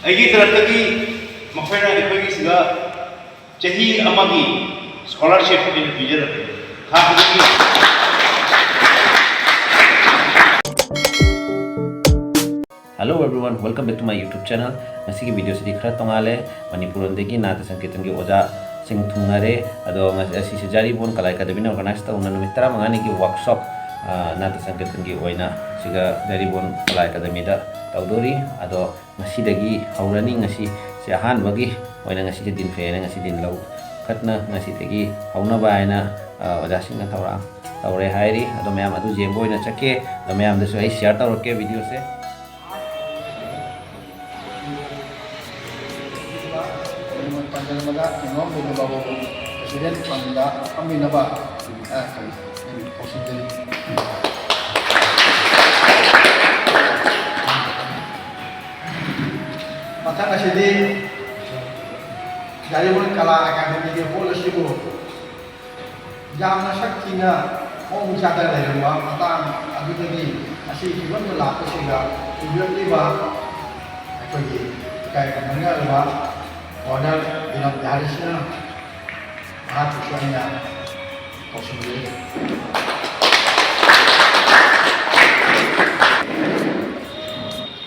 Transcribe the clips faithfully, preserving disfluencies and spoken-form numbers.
ꯑꯩꯒꯤ ꯇꯔꯞꯇꯒꯤ ꯃꯈꯣꯏꯅ ꯑꯩꯈꯣꯏꯒꯤꯁꯤꯗ ꯆꯍꯤ ꯑꯃꯒꯤ scholarship ꯑꯣꯏꯅ ꯄꯤꯖꯔꯛꯀꯅꯤ꯫ ꯊꯥ ꯈꯨꯗꯤꯡꯒꯤ꯫ Hello everyone, welcome back to my YouTube channel. ꯉꯁꯤꯒꯤ video ꯁꯤꯗꯤ ꯈꯔ ꯇꯣꯉꯥꯜꯂꯦ꯫ ꯃꯅꯤꯄꯨꯔ ꯂꯣꯝꯗꯒꯤ ꯅꯥꯇ ꯁꯪꯀꯤꯔꯇꯟꯒꯤ ꯑꯣꯖꯥꯁꯤꯡ ꯊꯨꯡꯅꯔꯦ꯫ ꯑꯗꯣ ꯉ-, ꯑꯁꯤꯁꯦ ꯖꯥꯔꯤꯕꯣꯟ ꯀꯂꯥ ꯑꯦꯀꯥꯗꯃꯤꯅ organize ꯇꯧꯅ ꯅꯨꯃꯤꯠ ꯇꯔꯥꯃꯉꯥꯅꯤꯒꯤ workshop, ꯑ, ꯅꯥꯇ ꯁꯪꯀꯤꯔꯇꯟꯒꯤ ꯑꯣꯏꯅ ꯁꯤꯒ ꯖꯥꯔꯤꯕꯣꯟ ꯀꯂꯥ ꯑꯦꯀꯥꯗꯃꯤꯗ ꯇꯧꯗꯣꯔꯤ꯫ ꯑꯗꯣ ꯉꯁꯤꯗꯒꯤ ꯍꯧꯔꯅꯤ꯫ ꯉꯁꯤꯁꯦ ꯑꯍꯥꯟꯕꯒꯤ ꯑꯣꯏꯅ ꯉꯁꯤꯁꯦ ꯗꯤꯟ ꯐꯩꯌꯦꯅ ꯉꯁꯤ ꯗꯤꯟ ꯂꯧꯈꯠꯅ ꯉꯁꯤꯗꯒꯤ ꯍꯧꯅꯕ ꯍꯥꯏꯅ, ꯑ, ꯑꯣꯖꯥꯁꯤꯡꯅ ꯊꯧꯔꯥꯡ ꯇꯧꯔꯦ ꯍꯥꯏꯔꯤ꯫ ꯑꯗꯣ ꯃꯌꯥꯝ ꯑꯗꯨ ꯌꯦꯡꯕ ꯑꯣꯏꯅ ꯆꯠꯀꯦ꯫ ꯑꯗꯣ ꯃꯌꯥꯝꯗꯁꯨ ꯑꯩ share ꯇꯧꯔꯛꯀꯦ video ꯁꯦ꯫ ꯄꯥꯟꯖꯟꯕꯗ ꯏꯅꯣꯝ ꯕꯤꯅꯨ ꯕꯥꯕꯨ president ꯃꯃꯥꯡꯗ ꯐꯝꯃꯤꯟꯅꯕ, ꯑ, ꯀꯧꯁꯤꯟꯖꯔꯤ꯫ ꯃꯊꯪ ꯑꯁꯤꯗꯤ ꯖꯥꯔꯤꯕꯣꯟ ꯀꯂꯥ ꯑꯦꯀꯥꯗꯃꯤꯒꯤ hall ꯑꯁꯤꯕꯨ ꯌꯥꯝꯅ ꯁꯛ ꯊꯤꯅ ꯃꯑꯣꯡ ꯆꯥꯗ ꯂꯩꯔꯝꯕ ꯃꯇꯥꯡ ꯑꯗꯨꯗꯒꯤ ꯉꯁꯤ ꯐꯤꯕꯝꯗ ꯂꯥꯛꯄꯁꯤꯗ ꯎꯕꯤꯔꯛꯂꯤꯕ ꯑꯩꯈꯣꯏꯒꯤ ꯏꯀꯥꯏ ꯈꯨꯝꯅꯔꯕ owner ꯕꯤꯅꯣꯗ ꯍꯔꯤꯁꯅ ꯃꯍꯥꯛꯄꯨꯁꯨ ꯑꯩꯅ ꯀꯧꯁꯤꯟꯖꯔꯤ꯫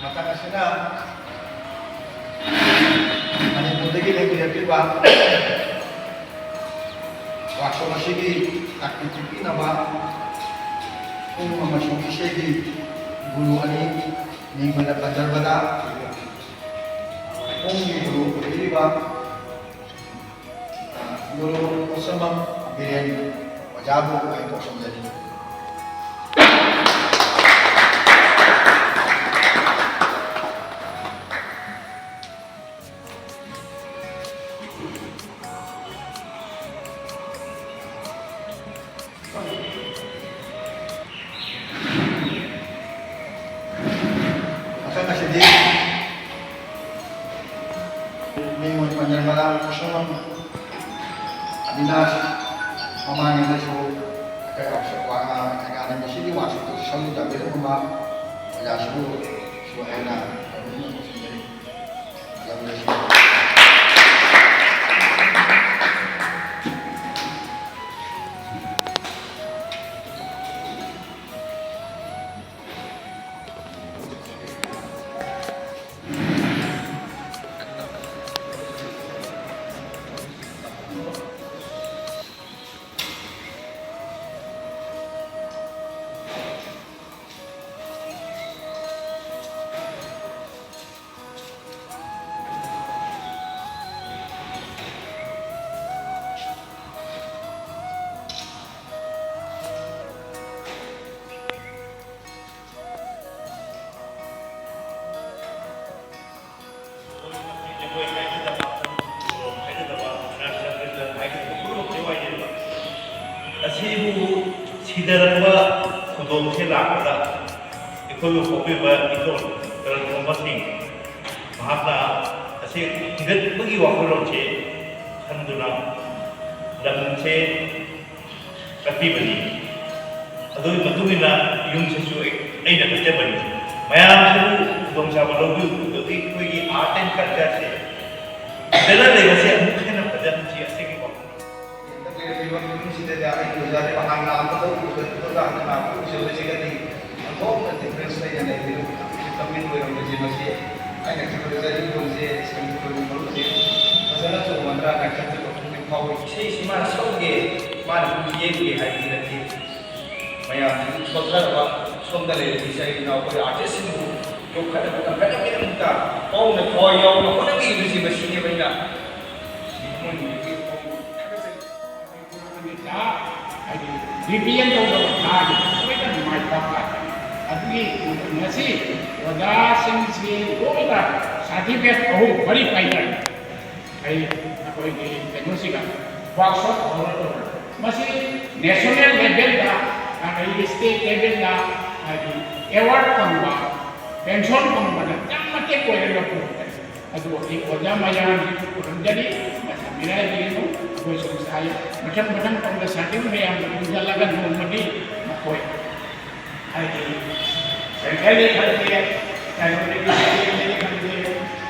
ꯃꯇꯝ ꯑꯁꯤꯅ ꯃꯅꯤꯄꯨꯔꯗꯒꯤ ꯂꯦꯡꯕꯤꯔꯛꯂꯤꯕ workshop ꯑꯁꯤꯒꯤ ꯇꯥꯛꯄꯤ ꯇꯝꯕꯤꯅꯕ ꯄꯨꯡ ꯑꯃꯁꯨꯡ ꯏꯁꯩꯒꯤ ꯒꯨꯔꯨ ꯑꯅꯤ ꯃꯤꯡ ꯑꯣꯏꯅ ꯄꯟꯖꯔꯕꯗ, ꯄꯨꯡꯒꯤ ꯒꯨꯔꯨ ꯑꯣꯏꯕꯤꯔꯤꯕ ꯒꯨꯔꯨ ꯄꯣꯠꯁꯝꯕꯝ ꯕꯤꯔꯦꯟ ꯑꯣꯖꯥꯕꯨ ꯑꯩ ꯀꯧꯁꯤꯟꯖꯔꯤ꯫ ꯃꯊꯪ ꯑꯁꯤꯗꯤ ꯃꯤꯡ ꯑꯣꯏꯅ ꯄꯟꯖꯔꯕꯗ ꯄꯣꯠꯁꯝꯕꯝ ꯑꯕꯤꯅꯥꯁ, ꯃꯃꯥꯡꯉꯩꯗꯁꯨ ꯑꯩꯈꯣꯏ ꯋꯥꯛꯁꯣꯞ, ꯑꯦꯀꯥꯗꯃꯤꯁꯤꯒꯤ ꯋꯥꯛꯁꯣꯞꯇꯁꯨ ꯁꯔꯨꯛ ꯌꯥꯕꯤꯔꯝꯕ ꯑꯣꯖꯥꯁꯤꯕꯨ ꯁꯨ ꯍꯥꯏꯅ ꯀꯧꯁꯤꯟꯖꯔꯤ꯫ ꯁꯤꯗꯔꯛꯄ ꯈꯨꯗꯣꯡꯁꯦ ꯂꯥꯛꯄꯗ ꯑꯩꯈꯣꯏꯕꯨ ꯄꯣꯛꯄꯤꯕ ꯏꯁꯣꯔ ꯀꯔꯟ ꯇꯧꯕꯁꯤꯡ, ꯃꯍꯥꯛꯅ ꯑꯁꯤ ꯍꯤꯡꯒꯠꯄꯒꯤ ꯋꯥꯈꯜꯂꯣꯟꯁꯦ ꯈꯟꯗꯨꯅ ꯂꯝꯁꯦ ꯀꯠꯄꯤꯕꯅꯤ꯫ ꯑꯗꯨꯒꯤ ꯃꯇꯨꯡ ꯏꯟꯅ ꯌꯨꯝꯁꯤꯁꯨ ꯑꯩ-, ꯑꯩꯅ ꯀꯠꯆꯕꯅꯤ꯫ ꯃꯌꯥꯝꯁꯤꯕꯨ ꯈꯨꯗꯣꯡꯆꯥꯕ ꯂꯧꯕꯤꯌꯨ꯫ ꯑꯗꯨꯒꯤ ꯑꯩꯈꯣꯏꯒꯤ art and culture ꯁꯦ ꯁꯤꯗꯅ ꯂꯩꯕꯁꯦ ꯑꯃꯨꯛ ꯍꯦꯟꯅ ꯐꯖꯍꯟꯁꯤ꯫ ꯑꯁꯤꯒꯤ ꯋꯥꯐꯝ ꯍꯟꯗꯛ ꯂꯩꯔꯝꯃꯤꯕ ꯐꯤꯕꯝꯁꯤꯗ ꯑꯩ ꯑꯣꯖꯥꯁꯦ ꯃꯍꯥꯛꯅ ꯑꯃ ꯂꯧꯔꯨꯕꯗ ꯍꯟꯗꯛ ꯂꯥꯛꯄ ꯎꯖꯕꯁꯤꯒꯗꯤ ꯑꯣꯟꯊꯣꯛꯅ difference ꯂꯩꯅ ꯂꯩꯔꯦ꯫ ꯌꯥꯝꯅ ꯀꯃꯤꯟ ꯑꯣꯏꯔꯝꯕꯁꯦ ꯃꯁꯤ ꯑꯩꯅ ꯈꯟꯕꯗ ꯆꯍꯤ ꯀꯨꯟꯁꯦ ꯁꯦꯡꯗꯣꯛꯄꯒꯤ ꯃꯔꯨꯞꯁꯦ ꯐꯖꯅ ꯆꯣꯡꯒꯗ꯭ꯔꯥꯅ ꯈꯟꯖꯕ ꯄꯨꯛꯅꯤꯡ ꯐꯥꯎꯏ꯫ ꯏꯁꯩꯁꯤ ꯃꯥꯅ ꯁꯛꯎꯒꯦ, ꯃꯥꯅ ꯄꯨꯡ ꯌꯩꯔꯨꯒꯦ ꯍꯥꯏꯕꯗꯤ ꯅꯠꯇꯦ꯫ ꯃꯌꯥꯝꯁꯤꯒꯤ ꯁꯣꯟꯊꯔꯕ ꯁꯣꯝꯗ ꯂꯩꯔꯤꯕ ꯏꯆꯥ ꯏꯅꯥꯎ ꯑꯩꯈꯣꯏ artist ꯁꯤꯡꯕꯨ ꯌꯣꯛꯈꯠꯅꯕ ꯀꯟꯈꯠꯅꯕꯒꯤꯗꯃꯛꯇ ꯄꯥꯎꯅ ꯊꯋꯥꯏ ꯌꯥꯎꯅ ꯍꯣꯠꯅꯕꯤꯔꯤꯕꯁꯤ ꯃꯁꯤꯅꯦꯕ ꯑꯩꯅ ꯁꯤ ꯊꯃꯣꯏꯅꯨꯡꯗꯒꯤ ꯊꯥꯒꯠꯆꯔꯤ꯫ ꯍꯥꯏꯗꯤ ꯔꯤꯄꯤꯌꯟ ꯇꯧꯗꯕ ꯊꯥꯒꯤ ꯂꯣꯏꯅ ꯅꯨꯡꯉꯥꯏ ꯄꯥꯎꯇꯥꯛ꯫ ꯑꯗꯨꯒꯤ ꯉꯁꯤ ꯑꯣꯖꯥꯁꯤꯡꯁꯤ ꯂꯣꯏꯅ certificate ꯑꯍꯨꯝ ꯃꯔꯤ ꯄꯥꯏꯅꯔꯦ꯫ ꯑꯩ ꯑꯩꯈꯣꯏꯒꯤ ꯀꯩꯅꯣꯁꯤꯒ workshop ꯍꯧꯔꯒ ꯃꯁꯤ national level ꯗ ꯑꯗꯒꯤ state level ꯗ ꯍꯥꯏꯗꯤ award ꯐꯪꯕ, pension ꯐꯪꯕꯗ ꯌꯥꯝ ꯃꯇꯦꯡ ꯑꯣꯏꯔꯒ ꯄꯨꯔꯛꯀꯅꯤ꯫ ꯑꯗꯨ ꯑꯩ ꯑꯣꯖꯥ ꯃꯌꯥꯝꯒꯤ ꯈꯨꯔꯨꯝꯖꯔꯤ, ꯃꯇꯝ ꯃꯤꯔꯥꯏꯕꯤꯒꯅꯨ꯫ ꯑꯩꯈꯣꯏ ꯁꯨꯝ ꯁꯥꯏ, ꯃꯊꯪ ꯃꯊꯪ ꯐꯪꯕ certificate ꯃꯌꯥꯝꯗ ꯄꯨꯟꯁꯤꯜꯂꯒ ꯅꯣꯡꯃꯗꯤ ꯃꯈꯣꯏ ꯍꯥꯏꯗꯤ central ꯗꯒꯤ ꯈꯪꯗꯦ, ꯀꯩꯅꯣꯗꯒꯤ, state ꯇꯒꯤ ꯈꯪꯗꯦ,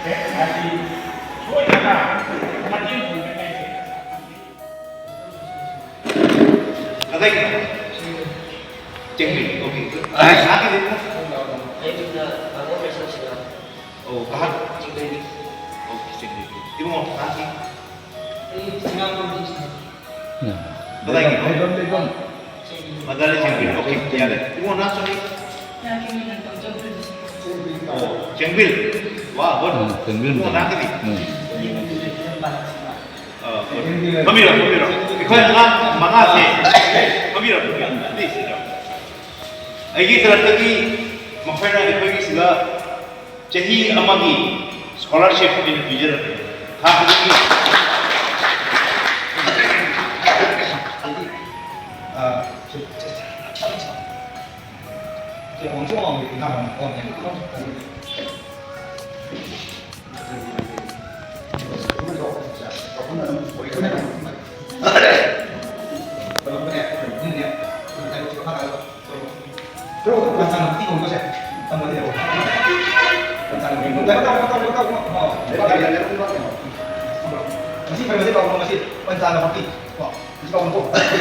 ꯍꯦꯛ ꯍꯥꯏꯗꯤ ꯁꯣꯏꯗꯅ ꯃꯇꯦꯡ ꯄꯥꯡꯖꯒꯦ꯫ ꯀꯗꯥꯏꯒꯤꯅꯣ? ꯆꯦꯡꯕꯤ, okay꯫ ꯑꯩꯅ ꯉꯥꯡꯉꯣ ꯃꯦꯁꯦꯖꯁꯤꯅ꯫ ꯑꯣ, ꯀꯍꯥꯟ? ꯆꯤꯡꯂꯩ꯫ ꯑꯣ, ꯆꯤꯡꯂꯩ꯫ ꯏꯕꯨꯡꯉꯣ, ꯀꯍꯥꯟ? ꯑꯩ ꯆꯤꯡꯉꯥꯝꯕꯝꯗꯒꯤ ꯁꯥꯏ꯫ ꯎꯝ꯫ ꯀꯗꯥꯏꯒꯤ? ꯂꯩꯐꯝ, ꯂꯩꯐꯝ꯫ ꯆꯤꯡꯂꯩ꯫ ꯃꯗꯥꯂꯤ ꯆꯤꯡꯂꯩ꯫ Okay, ꯌꯥꯔꯦ꯫ ꯏꯕꯨꯡꯉꯣ, ꯅꯪ ꯆꯤꯡꯂꯩ? ꯆꯤꯡꯂꯩ꯫ ꯑꯣ, ꯆꯤꯡꯂꯩ꯫ ꯋꯥ, ꯋꯥ꯫ ꯎꯝ, ꯆꯤꯡꯂꯩ꯫ ꯏꯕꯨꯡꯉꯣ, ꯅꯪ ꯀꯔꯤ? ꯎꯝ꯫ ꯑ, ꯍꯣꯏ꯫ ꯐꯝꯕꯤꯔꯣ, ꯐꯝꯕꯤꯔꯣ꯫ ꯑꯩꯈꯣꯏ ꯑꯉꯥꯡ ꯃꯉꯥꯁꯦ ꯐꯝꯕꯤꯔꯣ, ꯐꯝꯕꯤꯔꯣ꯫ Please, sit down꯫ ꯑꯩꯒꯤ ꯇꯔꯞꯇꯒꯤ ꯃꯈꯣꯏꯅ ꯑꯩꯈꯣꯏꯒꯤ ꯁꯤꯗ ꯆꯍꯤ ꯑꯃꯒꯤ scholarship ꯑꯣꯏꯅ ꯄꯤꯖꯔꯛꯀꯦ꯫ ꯊꯥ ꯈꯨꯗꯤꯡꯒꯤ꯫ ꯑ, ꯉꯁꯤ ꯐꯪꯕꯁꯦ ꯄꯥꯎ ꯉꯁꯤ ꯄꯟꯆꯥꯅ ꯍꯣꯀꯤ ꯀꯣ꯫ ꯉꯁꯤ ꯄꯥꯎ ꯉꯁꯤ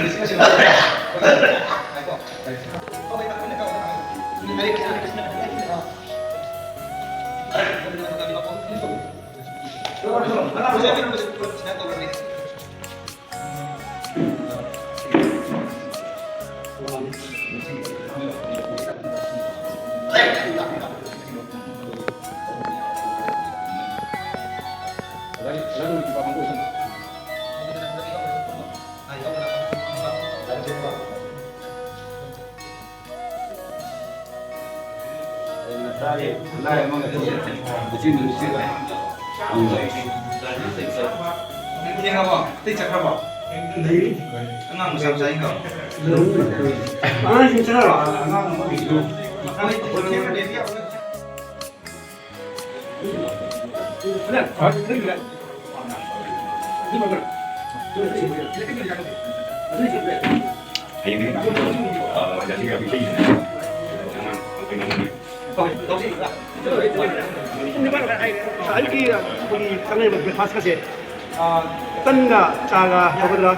ꯉꯁꯤ ꯉꯁꯤ ꯉꯥꯏꯀꯣ꯫ ꯊꯦꯡꯉꯕꯣ? ꯑꯇꯩ ꯆꯠꯈ꯭ꯔꯕꯣ? ꯑꯉꯥꯡ ꯃꯆꯥ ꯃꯆꯥ ꯌꯦꯡꯗ꯭ꯔꯣ? ꯑꯉꯥꯡꯁꯤꯡ ꯆꯠꯈ꯭ꯔꯕꯣ? ꯑꯉꯥꯡ ꯑꯃ ꯂꯩꯕꯗꯣ꯫ ꯑꯌꯨꯛꯀꯤ ꯑꯩꯈꯣꯏꯒꯤ ꯆꯥꯅꯔꯤꯕ breakfast ꯀꯁꯦ, ꯑ, ꯇꯟꯒ ꯆꯥꯒ ꯇꯧꯒꯗ꯭ꯔꯥ?